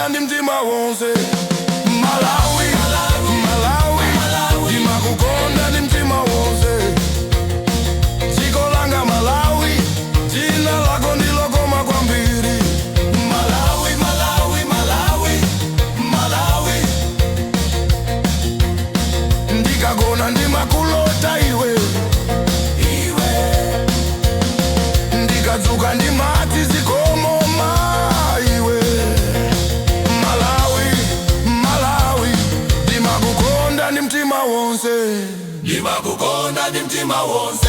Ndimakukonda ndi mtima wonse. Malawi, Malawi, ndimakukonda ndi mtima wonse. Dziko langa Malawi, dzina lako ndilokoma kwambiri. Malawi, Malawi, Malawi, Malawi. Ndikagona ndimakulota iwe, iwe. Ndikadzuka ndimati zikomo iwe. Malawi, Malawi, ndimakukonda ndi mtima wonse. Ndimakukonda ndi mtima wonse.